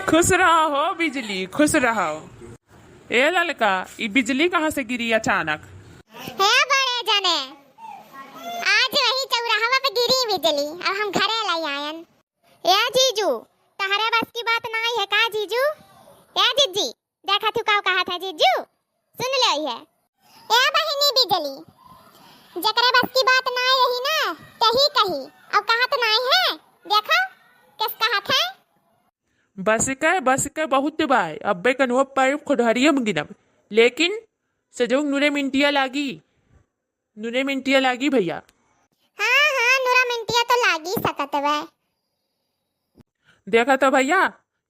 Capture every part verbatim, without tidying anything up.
खुश रहो हो बिजली, खुश रहो। ए ललका, ई बिजली कहाँ से गिरी अचानक? हे बड़े जने, आज वही चौराहवा पे गिरी बिजली, अब हम घरे लाई आयन। ए जीजू, तहरे बस की बात नाई है का जीजू? ए जिज्जी, देखा तू का कहत है जीजू, सुन ले है। ए बहिनी बिजली, जकरे बस की बात नाई रही ना, तही कही, अब कहत नाई है, देखा किस कहत है। बस के, बस के बहुत बाय, अब्बे कनुआ पाइप खुदहरिया में गिनब, लेकिन सजौक नूरे मिनटिया लागी, नूरे मिनटिया लागी भैया। हाँ, हाँ, नूरा मिनटिया तो लागी सकत बा। देखा तो भैया,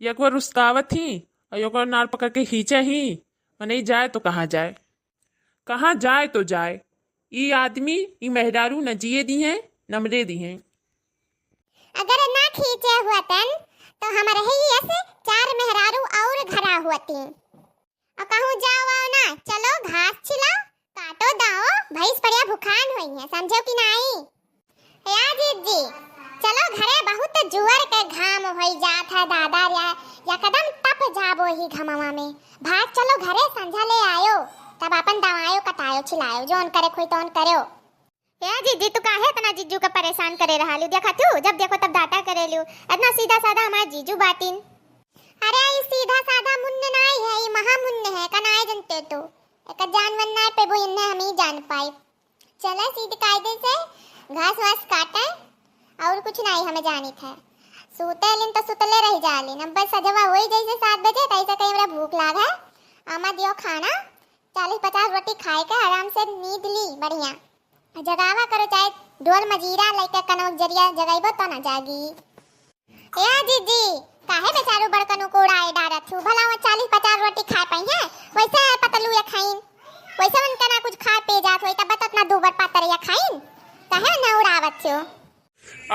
एक बार रुस्कावत ही और एक बार नार पकड़ के खींचे ही, और नहीं जाए तो कहाँ जाए, कहाँ जाए तो जाए। ई आदमी, ई मेहरारू न जिए दी हैं, न मरे दी हैं। अगर ना खींचे हुआ तन, तो हम रही ऐसे चार मेहरारू और घरा हुआ ती। और कहूँ जाओ आओ ना, चलो घास छिलाओ, काटो दाओ, भैंस पड़िया भुखान हुई है, समझो कि नाई? या जिज्जी, चलो घरे, बहुत जुअर के घाम होई जात है दादा रे, एकदम तप जाबो ही घमवा में। भाग चलो घरे, संझा ले आयो, तब अपन दवायो कटायो छिलायो, जौन करे खोई तौन करो। ए जिज्जी, तू काहे इतना जिज्जू का परेशान करे रहा लियो? देखा तू, जब देखो तब डांटा करे लियो। इतना सीधा साधा हमार जीजू बाटिन। अरे, ई सीधा साधा मुन्ने नाई है, ई महा मुन्ने है, का नाई जनते तू? एकर जान वन नाई पेबो, इन्ने हम ही जान पाई। चला सीध कायदे से घास वास काटे, और कुछ नाई हमें जानित है। सूते लिन तो सुतले रह जालिन। अब बस सजवा होई जैसे सात बजे, तैसे कहीं हमरा भूख लाग है। आमा दियो खाना, चालीस पचास रोटी खाए के आराम से नींद ली बढ़िया। जगावा करो, चाहे ढोल मजीरा लेके कनौक जरिया जगाइबो तो ना जागी। ए जिज्जी, काहे बेचारू बड़कनू को उड़ाए डारत हो? भला वो चालीस पचास रोटी खाए पाई हैं? वैसे पतलू या खाइन, वैसे उनका ना कुछ खाए पे जात होई, तब बतत ना दो बार पातर या खाइन, काहे ना उड़ावत हो?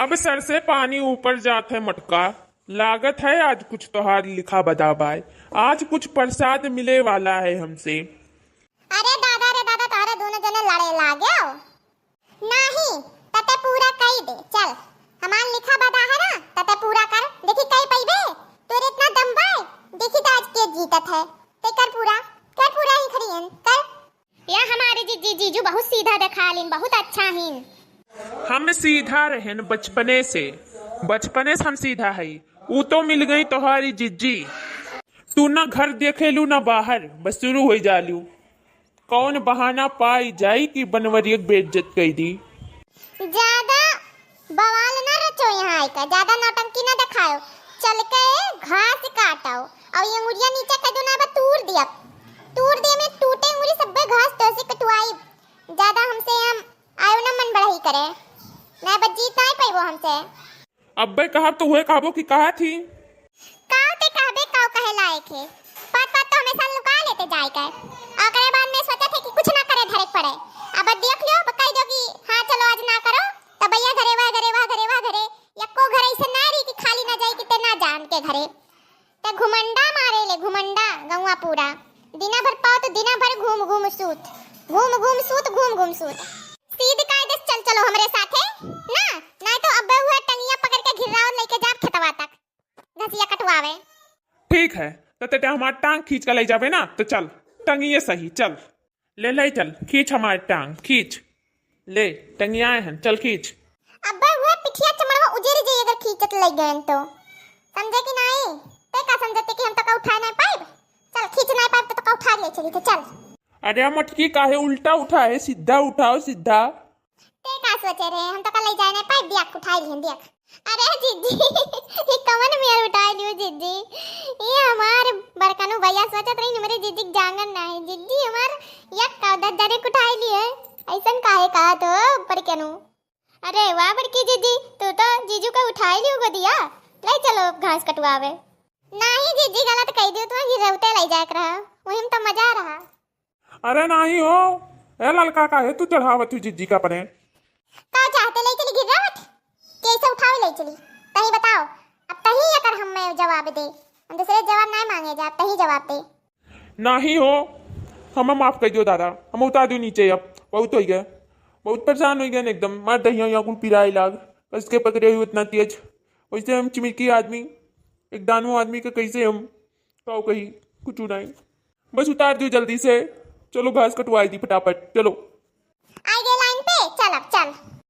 अब सर से पानी ऊपर जात है मटका, लागत है आज कुछ तोहार लिखा बदाबाय, आज कुछ प्रसाद मिले वाला है हमसे। अरे दादा रे दादा, तोहरे दोनों जने लड़े लागेव। नाही, तते पूरा कई दे। चल, हमार लिखा बदा है ना, तते पूरा कर। देखी कई पइबे, तोरे इतना दम बाय। देखी तो आज के जीतत है। ते कर पूरा, कर पूरा ही खड़ी हन, कर। या हमारे जीजी, जीजू बहुत सीधा देखा लिन, बहुत अच्छा हिन। हम सीधा रहन बचपने से, बचपने से हम सीधा हई। ऊ तो मिल गई तोहारी जिज्जी। तू ना घर देखेलू ना बाहर, बस शुरू हो जालू। कौन बहाना पाई जाई कि बनवरिया के बेइज्जत कई दी? ज्यादा बवाल ना रचो यहाँ आइका, ज्यादा नौटंकी ना दिखाओ। चल के घास काटो और ये अंगुरिया नीचे कर दो ना, बस तूर दिया, तूर दिए में टूटे अंगुरी सब्बे घास तो से कटवाई। ज्यादा हमसे हम आयो ना मन बढ़ाई करे, ना बस जीत ना पाइबो हमसे। अब्बे कहब तो हुए कहबो कि कहा थी। काव ते कहबे काव कहे लायक है। पात पात तो हमेशा लुका लेते जाए के। ओकरे बाद में सोचे थे कि कुछ ना करे धरे के पड़े। अब देख लियो, अब कह दो कि हाँ चलो आज ना करो, तो भैया घरे वाह घरे वाह घरे वाह घरे। यक्को घर ऐसे ना रही कि खाली ना जाए कि ते ना जान के घरे। ते घुमंडा मारे ले घुमंडा गौवा पूरा। दिना भर पाओ तो दिना भर घूम घूम सूत, घूम घूम सूत, घूम घूम सूत। सीध कायदे से चल चलो हमरे साथे ना, नहीं तो अब्बे हुए टंगिया पकड़ के घिर्राओ लेके जाब खेतवा तक। घसिया कटवावे। ठीक है, तो तेटे हमार टांग खींच के ले जाबे ना, तो चल, टंगिए सही, चल। ले, ले चल, खींच हमार टांग, खींच। ले, टंगियाए हन, चल खींच। अब्बे हुए पिठिया चमड़वा उजेर जाई अगर खींचत ले गए तो। समझे कि नहीं? ते का समझते कि हम तो का उठाए नहीं पाइब? चल, खींच नहीं पाइब तो, तो का उठा ले चली थे, चल। अरे मोटकी, काहे उल्टा उठाए, सीधा उठाओ, सीधा। ते का सोचे रहे, हम तो का ले जाए नहीं पाइब, दिया उठाए लिहन, दिया। अरे जिज्जी, ये कवन मेर उठाए लियो जिज्जी? ये हमार बड़कनू भैया सोचत रही हमरे जिज्जी के जांगर ना है। जिज्जी हमार यक का दस जने के उठाए लिए। ऐसन काहे कहत हो बड़कनू? अरे वाह बड़की जिज्जी, तू तो जीजू का उठाए लियो गोदिया। ले चलो घास कटवावे। नहीं जिज्जी, गलत कह दियो, तो गिरौते ले जाए के रहा, वही में तो मजा रहा। अरे नाही हो, ए ललका, काहे तू चढ़ावत हू जिज्जी का अपने? का चाहते ले चली गिर्रावट? कैसे उठावे ले चली? तही बताओ। अब तही अगर हम मैं जवाब दे, हम दूसरे जवाब नहीं मांगे जा, अब तही जवाब दे। नाही हो, हमें माफ कर दियो दादा, हम उतार दियो नीचे, अब बहुत हो गया, बहुत परेशान हो गया एकदम, मार दहिया यहाँ कुल पिराए लाग, कस के पकड़े हुए इतना तेज, वैसे हम चिमिकी आदमी। एक दानव आदमी का कैसे हम काव कही, कुछ नहीं। बस उतार दियो जल्दी से, चलो घास कटवाई दी फटाफट, चलो। आ गए लाइन पे, चल अब चल।